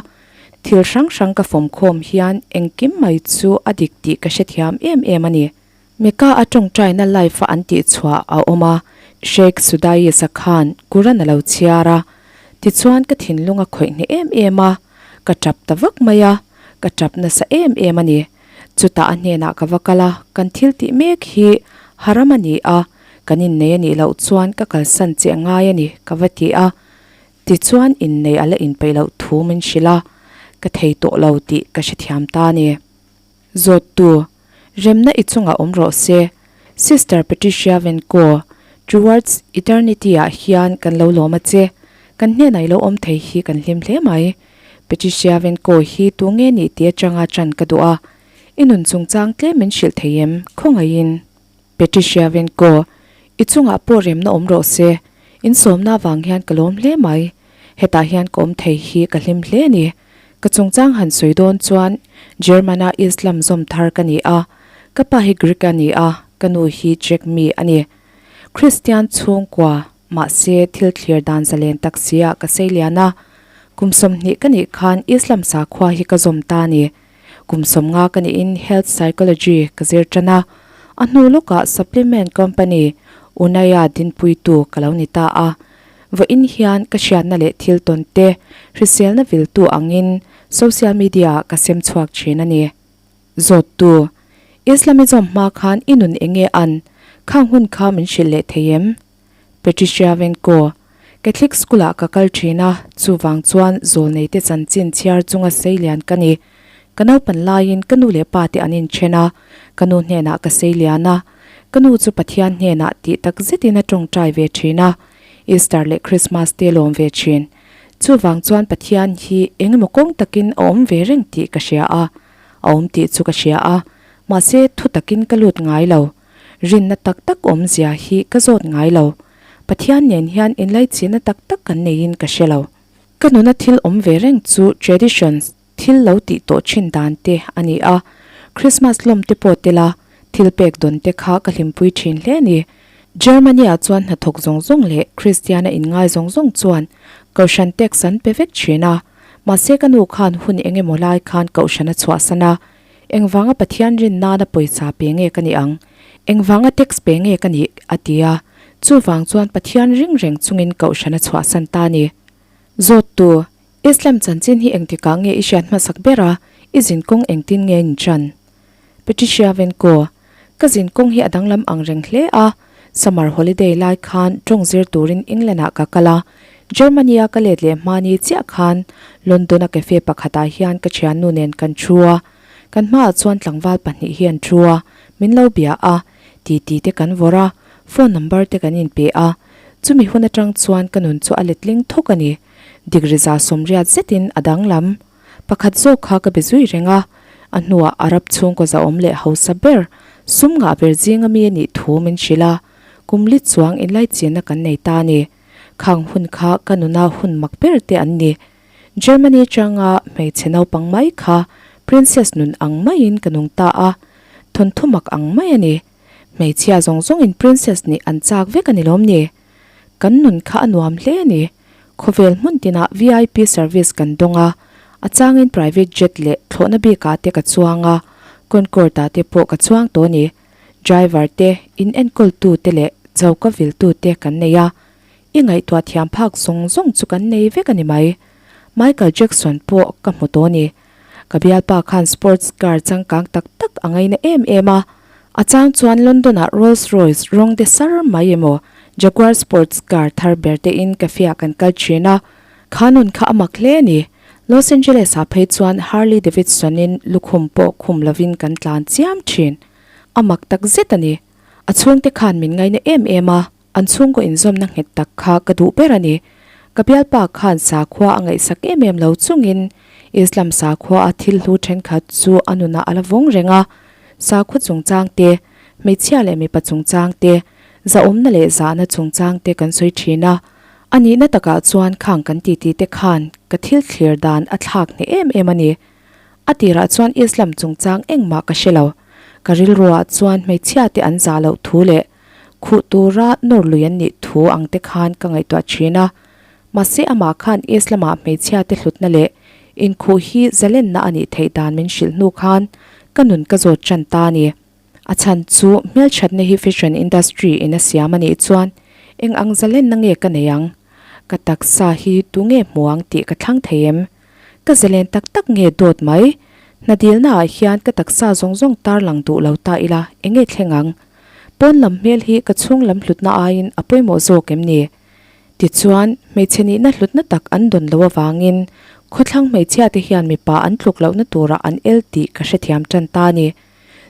thil hrang hrang ka fawm khawm hian engkim mai chu a dik tih ka hrethiam em em a ni. Mecca a tawngtaina live a an tih chhuah a awm a, Sheikh Sudais-a khan Quran a lo chhiar a, tichuan ka thinlung a khawih hneh em em a, ka tap ta vak mai a, ka tap nasa em em a ni. Chutah a hnenah ka va kal a, kan thil tih mek hi haram a ni a, Kan innei a nih loh chuan ka kalsan che ngai a ni, ka va ti a. Tichuan innei a la inpeih loh thu min hrilh a, ka thei tawh lo tih ka hrethiam ta a ni. Zawttu, Remna i chungah awm rawh se, Sister Patricia Venko, Towards Eternity ah hian kan lo lawm a che, kan hnenah i lo awm thei hi kan hlim hle mai. Patricia Venko hi tu nge nih tih atanga ṭan ka duh a, i nun chungchang tlem min hrilh thei em, khawngaihin. Patricia Venko, I chungah pawh remna awm rawh se. In sawmna avang hian ka lawm hle mai. Hetah hian ka awm thei hi ka hlim hle a ni. Ka chungchang han sawi dawn chuan German-a Islam zawm thar ka ni a, ka pa hi Greek a ni a, ka nu hi Czech mi a ni. Kristian chhungkua, mahse thil thlir dan zalen tak sia ka sei lian a. Kum 20 ka nih khan Islam sakhua hi ka zawm ta a ni. Kum 50 ka niin Health Psychology ka zir tan a, a hnu lawkah supplement company Unaya dinpuitu ka lo ni ta a. Vawiin hian ka hriatna leh thil tawn te hriselna viltu angin social media ah ka sem chhuak thin a ni. Zawttu, Islamism hma khan i nun enge an, khang hun kha min hrilh leh thei em? Patricia Venko, Catholic School-ah ka kal thin a, chuvang chuan zawlneite chanchin chhiar chunga seilian ka ni. Ka naupan laiin ka nu leh pa te an inthen a, ka nu hnenah ka seilian a. Ka nu chu Pathian hnenah tih tak zetin a tawngtai ve thin a, Easter leh Christmas te lawm ve thin. Chuvang chuan Pathian hi engemaw kawng takin a awm ve reng tih ka hria a, a awm tih chu ka hria a, mahse thu takin ka lut ngai lo. Rinna tak tak awmzia hi ka zawt ngai lo. Pathian nen hian inlaichinna tak tak kan neiin ka hre lo. Ka nuna thil awm ve reng chu traditions, thil lo tih tawh thin dan te a ni a. Christmas lawm te pawh tela thil pek dawn te kha ka hlimpui thin hle a ni. Germany-ah chuan hnathawk zawng zawng leh Kristiana inngai zawng zawng chuan Kohhran tax an pe vek thin a. Mahse ka nu khan hun eng emaw lai khan Kohhran a chhuahsan a. Engvanga Pathian rin nana pawisa pe nge ka nih ang? Engvanga tax pe nge ka nih? a ti a. Chuvang chuan Pathian ring reng chungin Kohhran a chhuahsan ta a ni. Zawttu, Islam chanchin hi engtikah nge i hriat hmasak ber a, i zinkawng engtin nge in chan? Patricia Venko, Ka zinkawng hi a danglam ang reng hle a, summer holiday lai khan tawng zir turin England ah ka kal a, Germany a ka let leh hmani chiah khan London a cafe pakhatah hian ka thiannu nen kan thu a, kan hmaah chuan tlangval pahnih hi an thu a, min lo bia a, titi te kan vawrh a, phone number te kan inpe a, chumi hun atang chuan ka nun chu a letling thawk a ni, degree 180 zetin a danglam. Pakhat zawk kha ka be zui reng a, a hnuah Arab chhungkaw zahawm leh hausa ber, sum ngah ber zinga mi a nih thu min hrilh a, kum li chuang inlaichinna kan nei ta a ni. Khang hun kha ka nuna hun mak ber te an ni. Germany atanga hmeichhe naupang mai kha princess nun ang maiin ka nung ta a, thawnthu mak ang mai a ni. Hmeichhia zawng zawngin princess nih an chak vek a ni lawm ni? Kan nun kha a nuam hle a ni. Khawvel hmun tinah VIP service kan dawng a, a changin private jet leh thlawhna bikah te ka chuang a, Concorde ah te pawh ka chuang tawh a ni. Driver te, in enkawltu te leh choka viltu te kan nei a. I ngaihtuah thiam phak zawng zawng chu kan nei vek a ni mai. Michael Jackson pawh ka hmu tawh a ni. Ka bialpa khan sports car changkang tak tak a ngaina em em a. A chang chuan London-ah Rolls Royce rawng de sar mai emaw Jaguar sports car thar ber te in cafe-ah kan kal thin a. Kha nun kha a mak hle a ni. Los Angeles-ah phei chuan Harley Davidson-in lukhum pawh khum lovin kan tlan chiam thin. A mak tak zet a ni. A chhungte khan min ngaina em em a, an chhungkaw inzawmna nghet tak kha ka duh ber a ni. Ka bialpa khan sakhua a ngaihsak em em lo chungin Islam sakhua a thil hlu thenkhat chu a nunah a la vawng reng a. Sakhua chungchang te, hmeichhia leh mipa chungchang te, zahawmna leh zahna chungchang te kan sawi thin a. A nihna takah chuan khang kan titi te khan ka thil thlir dan a thlak hneh em em a ni. A tirah chuan Islam chungchang engmah ka hre lo. Ka rilruah chuan hmeichhia te an zah loh thu leh khuh tura nawr lui an nih thu ang te khan ka ngaihtuah thin a. Mahse amah khan Islam-ah hmeichhia te hlutna leh inkhuh hi zalenna a nih theih dan min hrilh hnu khan ka nun ka zawt tan ta a ni. A chhan chu hmelthatna hi fashion industry in a siam a nih chuan eng ang zalenna nge ka nei ang? Ka taksa hi tu nge hmu ang tih ka thlang thei em? Ka zalen tak tak nge dawt mai? Hna dilna ah hian ka taksa zawng zawng tarlang duh lo ta ila eng nge thleng ang? Pawn lam hmel hi ka chhung lam hlutna aiin a pawimawh zawk em ni? Tichuan, hmeichhe nihna hlutna tak an dawn loh avangin khawthlang hmeichhia te hian mipa an tluk lohna turah an el tih ka hrethiam tan ta a ni.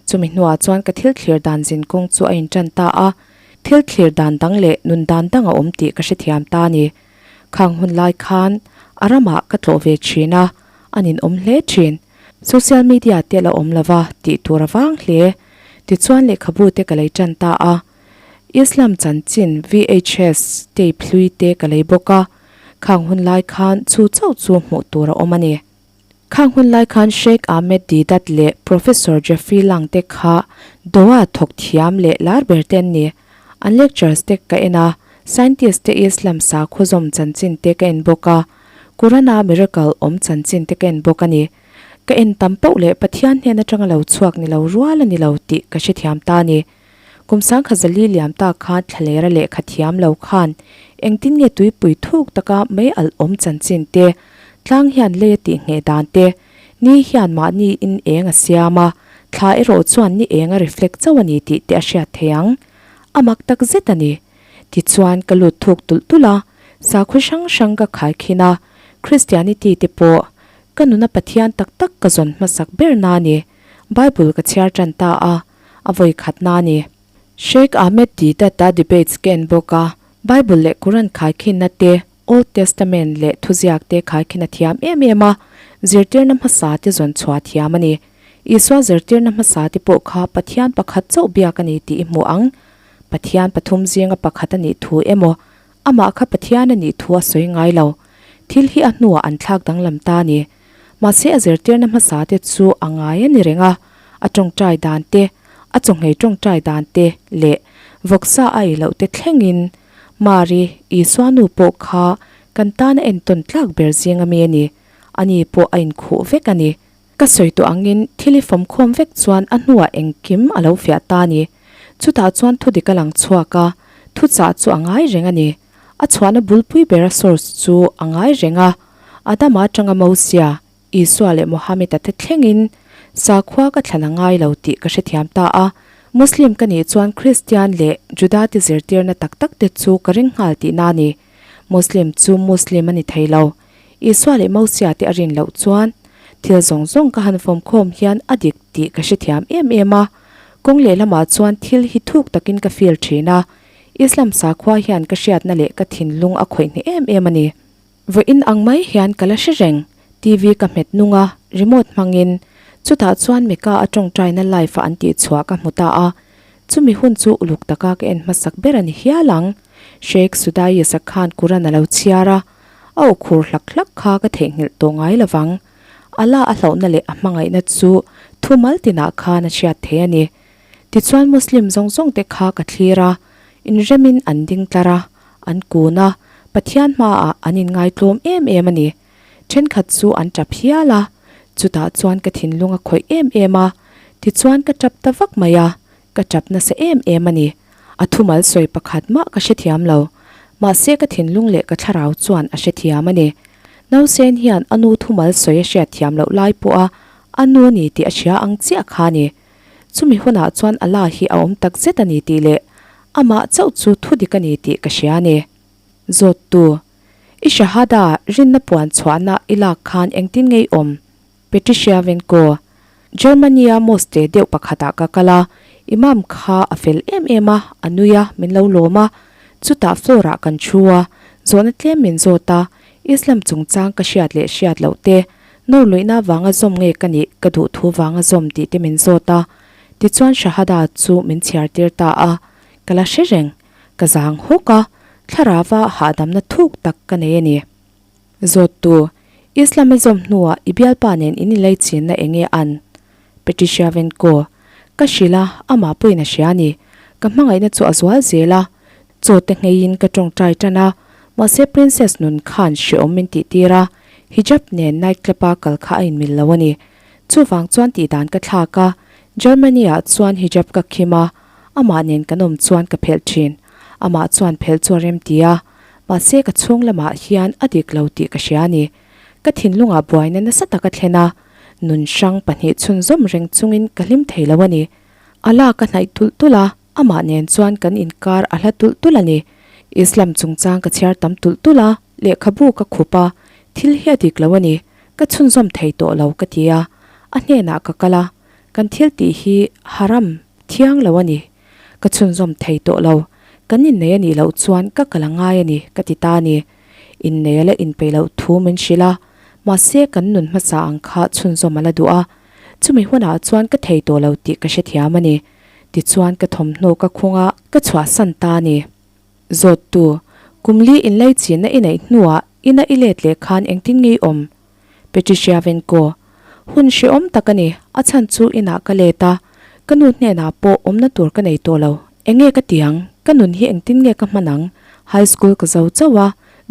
Chumi hnuah chuan ka thil thlir dan zin kawng chu a intan ta a, thil thlir dan dang leh nun dan dang a awm tih ka hrethiam ta a ni. Khang hun lai khan a ramah ka tlawh ve thin a, a ninawm hle thin. Social media te la awm lova tih tur a vang hle. Tichuan lehkhabu te ka lei tan ta a. Islam chanchin VHS tape hlui te ka lei bawk a. Khang hun lai khan chu chauh chu hmuh tur a awm a ni. Khang hun lai khan Sheikh Ahmed Deedat leh Professor Jeffrey Lang te kha Doha thawk thiam leh lar ber te an ni. An lectures te ka en a, scientist te Islam sakhaw zawm chanchin te ka en bawk a, Quran a miracle awm chanchin te ka en bawk a ni. Ka en tam poh leh Pathian hnen atanga lo chhuak ni lo rual a ni lo tih ka hrethiam ta a ni. Kum sangkhat zali liam ta khan thlalera lehkha thiam lo khan engtin nge tuipui thuk taka mei alh awm chanchin te, tlang hian lei a tih ngheh dan te, ni hian mahni in eng a siam a, thla erawh chuan ni eng a reflect chauh a ni tih te a hriat thei ang. A mak tak zet a ni. Tichuan ka lut thuk tulh tulh a, sakhaw hrang hrang ka khai khin a, Christianity te pawh ka nuna Pathian tak tak ka zawn hmasak ber na a ni. Bible ka chhiar tan ta a. a vawi khatna a ni. Sheikh Ahmed Deedat-a debates ka en bawk a, Bible leh Quran khaikhinna te, Old Testament leh thuziak te khaikhin a thiam em em a, zirtirna hmasa te zawn chhuah thiam a ni. Isua zirtirna hmasa te pawh kha Pathian pakhat chauh biak a ni tih i hmu ang. Pathian pathum zinga pakhat a nih thu emaw, amah kha Pathian a nih thu a sawi ngai lo. Thil hi a hnuah an thlak danglam ta a ni. Mahse a zirtirna hmasa te chu a ngai a ni reng a, a tawngtai dan te, a chawnghei tawngtai dan te leh vawksa a ei loh te thlengin Mari, Isua nu pawh kha kan tana entawn tlak ber zing ami a ni, ani pawh a inkhuh vek a ni. Ka sawi tawh angin thil i fawmkhawm vek chuan a hnuah engkim a lo fiah ta a ni. Chutah chuan thudik a lang chhuak a, thuchah chu a ngai reng a ni. A chhuahna bulpui bera source chu a ngai reng a, Adama atanga Mosia, Isua leh Mohammed-a te thlengin sakhua ka thlan a ngai lo tih ka hrethiam ta a. Muslim ka nih chuan Kristian leh Juda te zirtirna tak tak te chu ka ring nghal tihna a ni. Muslim chu Muslim a ni thei lo. Isua leh Mosia te a rin loh chuan thil zawng zawng ka han fawmkhawm hian a dik tih ka hrethiam em em a. Kawng lehlamah chuan thil hi thuk takin ka feel thin a. Islam sakhua hian ka hriatna leh ka thinlung a khawih hneh em em a ni. Vawiin ang mai hian ka la hre reng, TV ka hmet nung a, remote hmangin. Chutah chuan Mecca a tawngtaina live a an tih chhuah ka hmu ta a. Chumi hun chu uluk taka ka en hmasak ber a ni hial ang. Sheikh Sudais a khan Quran a lo chhiar a, a aw khur hlak hlak kha ka theihnghilh tawh ngai lovang. Allah a hlauhna leh a hmangaihna chu thumal tinah khan a hriat thei a ni. Tichuan Muslim zawng zawng te kha ka thlir a, inremin an ding tlar a, an kun a, Pathian hmaah an inngaitlawm em em a ni. Thenkhat chu an tap hial a, chutah chuan ka thinlung a khawih em em a, tichuan ka tap ta vak mai a, ka tap nasa em em a ni. A thumal sawi pakhat mah ka hrethiam lo. Mahse ka thinlung leh ka thlarau chuan a hrethiam a ni. Nausen hian a nu thumal sawi a hriatthiam loh lai pawha a nu a ni tih a hria ang chiah kha a ni. Chumi hunah chuan Allah hi a awm tak zet a ni tih leh amah chauh chu thudik a ni tih ka hria a ni. Zawttu, I Shahada rinna puan chhuahna i lak khan engtin ngei awm? Patricia Venko, Germany-a mosque deuh pakhatah ka kal a, Imam kha a fel em em a, a nui a, min lo lawm a. Chutah floor-ah kan thu a, zawhna tlem min zawt a, Islam chungchang ka hriat leh hriat loh te, nawrluihna vanga zawm nge ka nih, ka duh thu vanga zawm tih te min zawt a. Tichuan Shahada chu min chhiar tir ta a, ka la hre reng, ka zang hawk a, thlarava hahdamna thuk tak ka nei a ni. Zawttu, Islam i zawm hnuah i bialpa nen in inlei chinna eng nge an? Patricia Venko, Ka hrilh a, amah pawhin a hria a ni. Ka hmangaihna chu a zual zel a. Chaw te ngheiin ka tawngtai tan a, mahse Princess nun khan hreawm min tihtir a, hijab nen night club a kal kha a inmil lo a ni. Chuvang chuan tihdan ka thlak a, Germany ah chuan hijab ka khim a, amah nen kan awm chuan ka phelh thin. Amah chuan phelh chu a remti a, Mahse ka chhung lamah hian a dik lo tih ka hria a ni. Ka thinlungah buaina nasa tak a thlen a, nun hrang pahnih chhunzawm reng chungin ka hlim thei lo a ni. Allah ka hnaih tulh tulh a, amah nen chuan kan inkar a hla tulh tulh a ni. Islam chungchang ka chhiar tam tulh tulh a, lehkhabu ka khup a, thil hi a dik lo a ni, ka chhunzawm thei tawh lo ka ti a. A hnenah ka kal a, kan thil tih hi haram, thiang lo a ni. Ka chhunzawm thei tawh lo. Kan innei a nih loh chuan ka kal a ngai a ni, ka ti ta a ni. Innei a la inpeih loh thu min hrilh a, mahse kan nun hmasa ang kha chhunzawm a la duh a. Chumi hunah chuan ka thei tawh lo tih ka hrethiam a ni. Tichuan ka thawmhnaw ka khung a, ka chhuahsan ta a ni. Zawttu, kum li inlei chinna i neih hnuah ina i let leh khan engtin nge i awm? Patricia Venko, Hun hrehawm tak a ni, a chhan chu inah ka let a, ka nu hnenah pawh awmna tur ka nei tawh lo. Enge ka ti ang? Ka nun hi engtin nge ka hman ang? High school ka zo chauh a,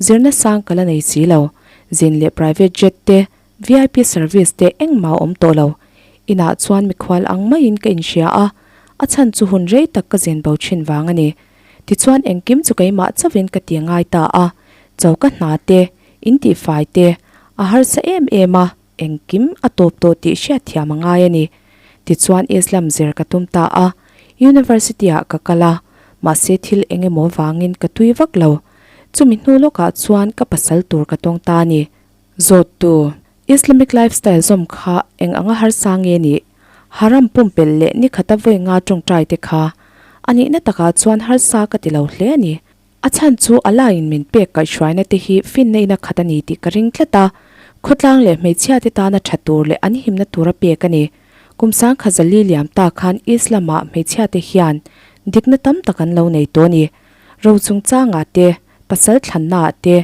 zirna sang ka la nei si lo. Zin leh private jet te, vip service te engmah a awm tawh lo. Inah chuan mikhual ang maiin ka inhria a, a chhan chu hun rei tak ka zin bo thin vang a ni. Tichuan engkim chu keimah chauhin ka ti ngai ta a, choka hna te, In tihfai te, a harsa em em a, engkim a tawp tawh tih hriatthiam a ngai a ni. Tichuan Islam zir ka tum ta a, University ah ka kal a, mahse thil eng emaw vangin ka tui vak lo. Chumi hnu lawkah chuan ka pasal tur ka tawng ta a ni. Zawttu, Islamic lifestyle zawm kha eng anga harsa nge nih? Haram pumpelh leh nikhata vawi nga tawngtai te kha a nihna takah chuan harsa ka ti lo hle a ni. A chhan chu Allah in min pek kaihhruaina te hi finna in a khat a ni tih ka ring tlat a, khawtlang leh hmeichhia te tana tha tur leh an himna tura pek a ni. Kum sangkhat zali liam ta khan Islam ah hmeichhia te hian dikna tam tak an lo nei tawh a ni. Ro chungchangah te, pasal thlanna ah te,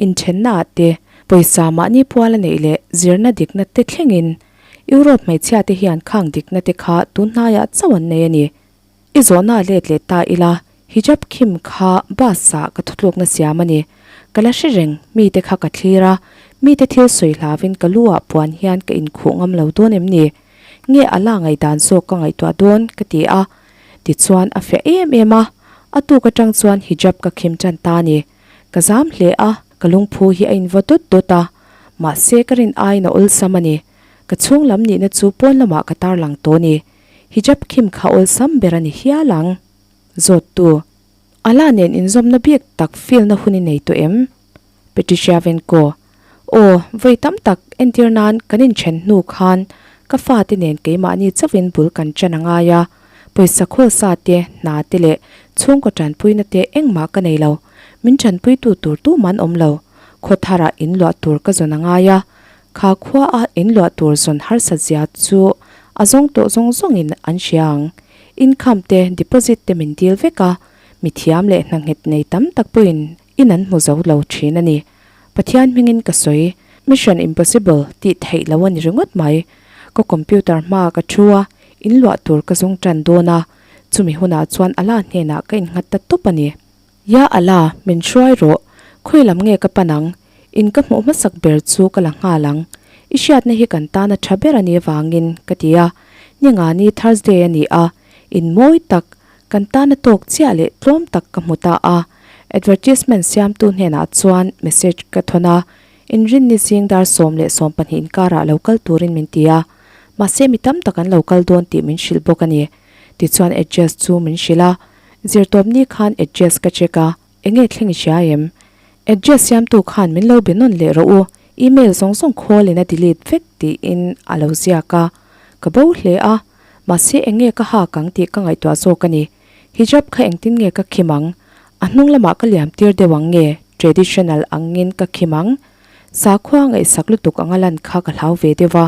inthenna ah te, pawisa mahni pual a neih leh zirna dikna te thlengin Europe hmeichhia te hian khang dikna te kha tunhnaiah chauh an nei a ni. I zawhna let leh ta ila, hijab khim kha bus ah ka thutlukna siam a ni. Ka la hre reng, mite kha ka thlir a, mite thil sawi hlavin ka lu ah puan hian ka inkhuh ngam lo dawn em ni? Nge Allah ngaihdan zawk ka ngaihtuah dawn? ka ti a. Tichuan a fiah em em a, a tuk atang chuan hijab ka khim tan ta a ni. Ka zam hle a, ka lungphu hi a invaw dawt dawt a, mahse ka rin aiin a awlsam a ni. Ka chhung lam nihna chu pawn lamah ka tarlang tawh a ni. Hijab khim kha awlsam ber a ni hial ang. Zawttu, Allah nen inzawmna bik tak feel na hun i nei tawh em? Patricia Venko, Aw, vawi tam tak entir nan kan inthen hnu khan ka fate nen keimahni chauhin bul kan ṭan a ngai a, pawisa khawlsa te, hna te leh chhungkaw ṭanpuina te engmah ka nei lo. Min ṭanpuitu tur tuman awm lo. Khaw tharah inluah tur ka zawn a ngai a, Kha khua a in luah tur zawn harsat zia chu a zawng tawh zawng zawngin an hria ang. Income te deposit te min dil vek a, mi thiam leh hna nghet nei tam tak pawhin in an hmu zo lo thin a ni. Pathian hmingin ka sawi, Mission impossible tih theih lo a ni ringawt mai. Ka computer hmaah ka thu a, in luah tur ka zawng tan dawn a, chumi hunah chuan Allah hnenah ka innghat ta tawp a ni. Ya Allah, min hruai rawh. Khawi lam nge ka pan ang? In ka hmuh hmasak ber chu ka la nghal ang. I hriatna hi kan tana tha ber a nih avangin, ka ti a. Ningani Thursday a ni a, in mawi tak, kan tana tawk chiah leh tlawm tak ka hmu ta a. Advertisement siamtu hnenah chuan message ka thawn a, Inrinni zing dar 10:20 inkarah lo kal turin min ti a, mahse mi tam tak an lo kal dawn tih min hrilh bawk a ni. Tichuan address chu min hrilh a, zirtawpni khan address ka check a, enge thleng i hria em? Address siamtu khan min lo be nawn leh rawh u, email zawng zawng khawlin a delete vek tiin a lo ziak a, ka bo hle a, mahse enge ka hak ang tih ka ngaihtuah zawk a ni. Hijab kha engtin nge ka khim ang? A hnung lamah ka liam tir deuh ang nge traditional angin ka khim ang? Sakhua ngaihsak lutuk anga lan kha ka hlau ve deuh a,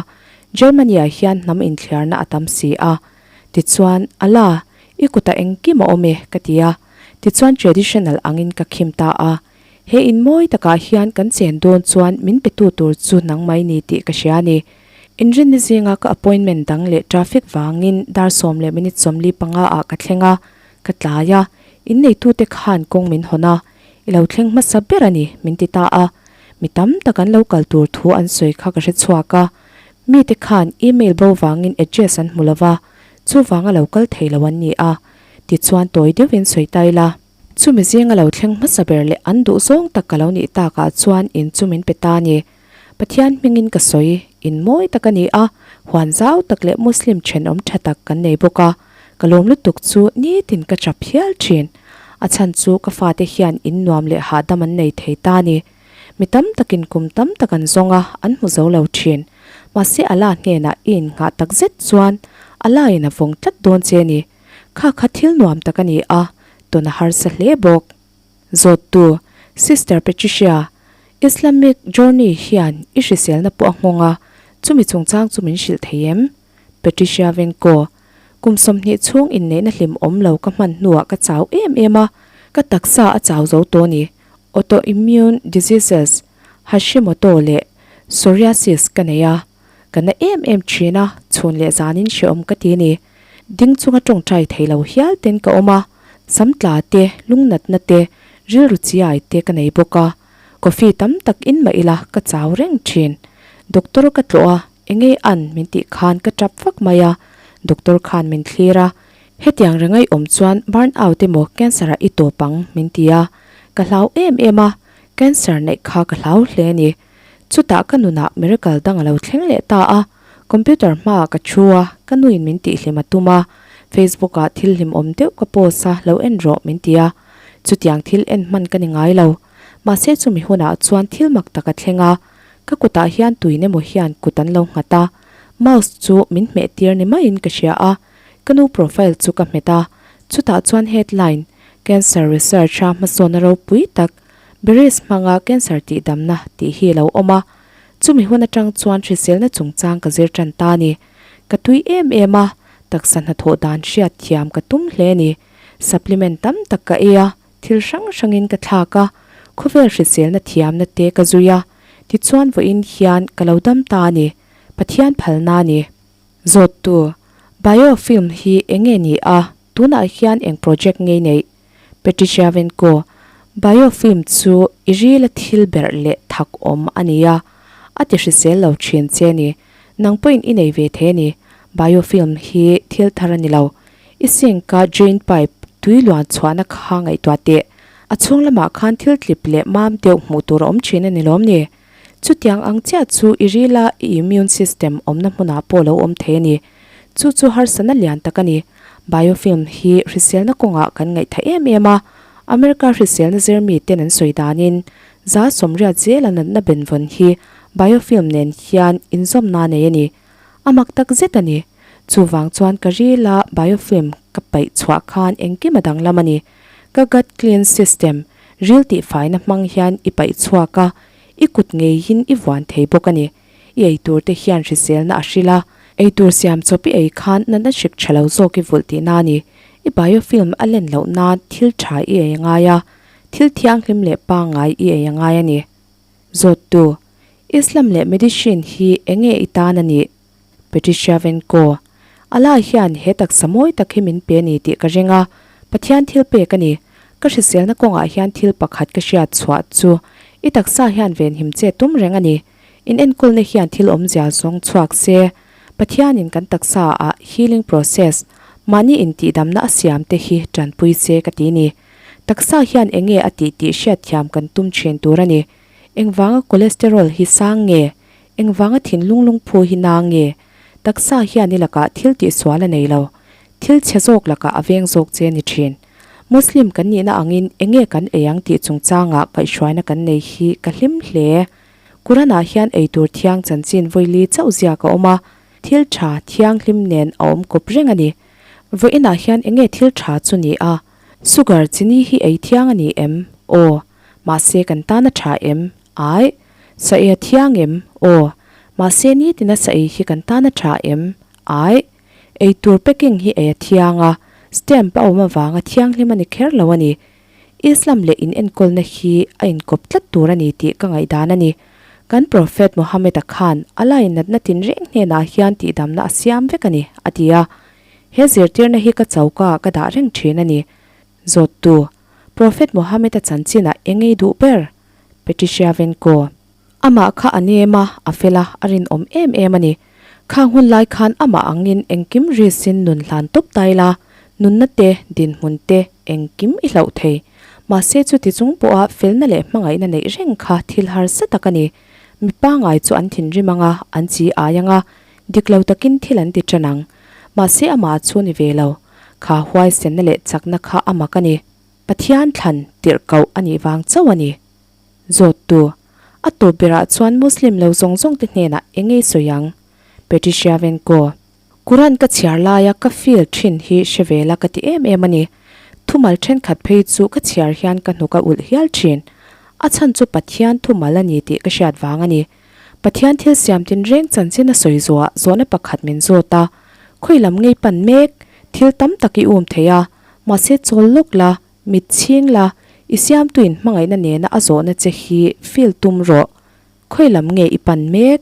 Germany-ah hian hnam inthliarna a tam si a. Tichuan, Ala, i kutah engkim a awm e, ka ti a. Tichuan traditional angin ka khim ta a. He in mawi takah hian kan chen dawn chuan min petu tur chu nang mai ni tih ka hria a ni. Inrinni zinga ka appointment dang leh traffic vangin dar 10:45 ah ka thleng a, ka tlai a, inneitute khan kawng min hawn a, i lo thleng hmasa ber a ni min ti ta a. Mi tam tak an lo kal tur thu an sawi kha ka hre chhuak a, mite khan email bo vangin address an hmu lo va, chuvanga lo kal thei lo an ni a, tichuan tawi deuhin sawi ta ila. Chumi zinga lo thleng hmasa ber leh an duh zawng tak ka lo nih takah chuan in chu min pe ta a ni. Pathian hmingin ka sawi, in mawi tak a ni a, huan zau tak leh Muslim thenawm tha tak kan nei bawk a, ka lawm lutuk chu nitin ka chap hial thin. A chhan chu ka fate hian in nuam leh hahdam an nei thei ta a ni. Mi tam takin kum tam tak an zawng a, an hmu zo lo thin. Mahse Allah hnenah i innghah tak zet chuan Allah in a vawng tlat dawn che a ni. Kha kha thil nuam tak a ni a, tawn a harsa hle bawk. Zawttu, Sister Patricia, Islamic Journey hian i hriselna pawh a nghawng a, chumi chungchang chu min hrilh thei em? Patricia Venko, Kum 20 chhung inneihna hlim awm lo ka hman hnuah ka chau em em a, ka taksa a chau zo tawh ni. Autoimmune diseases, Hashimoto leh psoriasis ka nei a. Ka na em em thin a, chhun leh zanin hrehawm ka ti a ni. Ding chunga tawngtai thei lo hial ten ka awm a, sam tla te, lungnatna te, rilru chiai te ka nei bawk a. Coffee tam tak in mah ila ka chau reng thin. Doctor ka tlawh a, engei an min tih khan ka tap vak mai a, doctor khan min thlir a, hetiang rengai awm chuan burn out emaw cancer ah i tawp ang min ti a, ka hlau em em a, cancer neih kha ka hlau hle a ni. Chutah ka nunah miracle dang a lo thleng leh ta a, computer hmaah ka thu a, ka nuin min tihhlim a tum a, Facebook ah thil hlimawm deuh ka post a, lo en rawh min ti a, chutiang thil en hman ka ni ngai lo. Mahse chumi hunah chuan thil mak tak a thleng a, ka kutah hian tuin emaw hian kut an lo nghat a, mouse chu min hmeh tir ni maiin ka hria a, ka nu profile chu ka hmet a, chutah chuan headline, Cancer Research a hmasawnna ropui tak, Berries hmanga cancer tihdamna tih hi a lo awm a, chumi hun atang chuan hriselna chungchang ka zir tan ta a ni. Ka tui em em a, taksa hnathawh dan hriat thiam ka tum hle a ni. Supplement tam tak ka ei a, thil hrang hrangin ka thlak a, khawvel hriselna thiamna te ka zui a, tichuan vawiin hian ka lo dam ta a ni. Pathian phalna a ni. Zawttu, Biofilm hi enge ni a, tunah hian eng project nge neih? Patricia Venko, Biofilm chu i rila thil berh leh thak awm a ni a, a ti hrisel lo thin che ni. Nang pawhin i nei ve thei a ni. Biofilm hi thil thar a ni lo. I sink a drain pipe tui luan chhuahna kha ngaihtuah teh. A chhung lamah khan thil tlip leh mam deuh hmuh tur a awm thin a ni lawm ni? Chutiang ang chiah chu i rila i immune system awmna hmunah pawh lo awm thei a ni. Chu chu harsatna lian tak a ni. Biofilm hi hriselna kawngah kan ngaihtha em em a, America hriselna zirmi ten an sawi danin za 80 zela natna benvawn hi biofilm nen hian inzawmna nei a ni. A mak tak zet a ni. Chuvang chuan ka rila biofilm ka paih chhuah khan engkim a danglam a ni. Ka gut cleanse system, ril tihfaina hmang hian i paih chhuak a, i kut ngeiin i vuan thei bawk a ni. I eitur te hian hriselna a hrilh a, eitur siam chawp i ei khan natna hrik tha lo zawk i vulh tihna a ni. I biofilm a len loh nan thil tha i ei a ngai a, thil thianghlim leh pangngai i ei a ngai a ni. Zawttu, Islam leh medicine hi enge i tan a nih? Patricia Venko, Allah hian he taksa mawi tak hi min pe a ni tih ka ring a, Pathian thil pek a ni. Ka hriselna kawngah hian thil pakhat ka hriat chhuah chu i taksa hian venhim che tum reng a ni. In enkawlna hian thil awmzia zawng chhuak se, Pathianin kan taksa ah healing process, mahni intihdamna a siam te hi tanpui se ka ti ni. Taksa hian enge a tih tih hriatthiam kan tum thin tur a ni. Engvanga cholesterol hi sang nge? Engvanga thinlung lungphu hi na nge? Taksa hian i lakah thil tihsual a nei lo. Thil chhe zawk lakah a veng zawk che a ni thin. Muslim kan nihna angin enge kan ei ang tih chungchangah kaihhruaina kan nei hi ka hlim hle. Quran-ah hian eitur thiang chanchin vawili chauh ziak a awm a, thil tha thianghlim nen a awm kawp reng a ni. Vawiinah hian enge thil tha chu ni a? Sugar chini hi ei thiang a ni em? Aw. Mahse kan tan a tha em? Aih. Sa ei a thiang em? Aw. Mahse nitina sa ei hi kan tan a tha em? Aih. Ei tur packing hi ei a thiang a, stamp a awm avanga thianghlim a ni kher lo a ni. Islam leh inenkawlna hi a inkawp tlat tur a ni tih ka ngaihdan a ni. Kan Prophet Muhammad-a khan a lainatna tinreng hnenah hian tihdamna a siam vek a ni, a ti a. He zirtirna hi ka choka ah ka dah reng thin a ni. Zawttu, Prophet Muhammad-a chanchinah eng ei duh ber? Patricia Venko. Amah kha a nem a, a fel a, a rinawm em em a ni. Khang hun lai khan amah angin engkim risin nun hlan tawp ta ila, nunna te, dinhmun te, engkim i hlauh thei. Mahse chuti chung pawha felna leh hmangaihna neih reng kha thil harsa tak a ni. Mi pangai chu an thinrim ang a, an chi ai ang a, dik lo takin thil an ti tan ang. Mahse amah chu ni ve lo. Kha huaisenna leh chakna kha a mak a ni. Pathian thlan tirh koh a nih vang chauh a ni. Zawttu, A tawp berah chuan Muslim lo zawng zawng te hnenah eng ngei sawi ang? Patricia Venko, Quran ka chhiar laia ka feel thin hi hre ve la ka ti em em a ni. Thumal thenkhat phei chu ka chhiar hian ka hnuk a ulh hial thin. A chhan chu Pathian thumal a ni tih ka hriat vang a ni. Pathian thil siam tinreng chanchin a sawi zuah zawhna pakhat min zawt a, Khawi lam ngei pan mek, thil tam tak i um thei a, mahse chawl lawk la, Mit chhing la, i siamtuin hmangaihna nena a zawhna che hi feel tum rawh. Khawi lam nge i pan mek?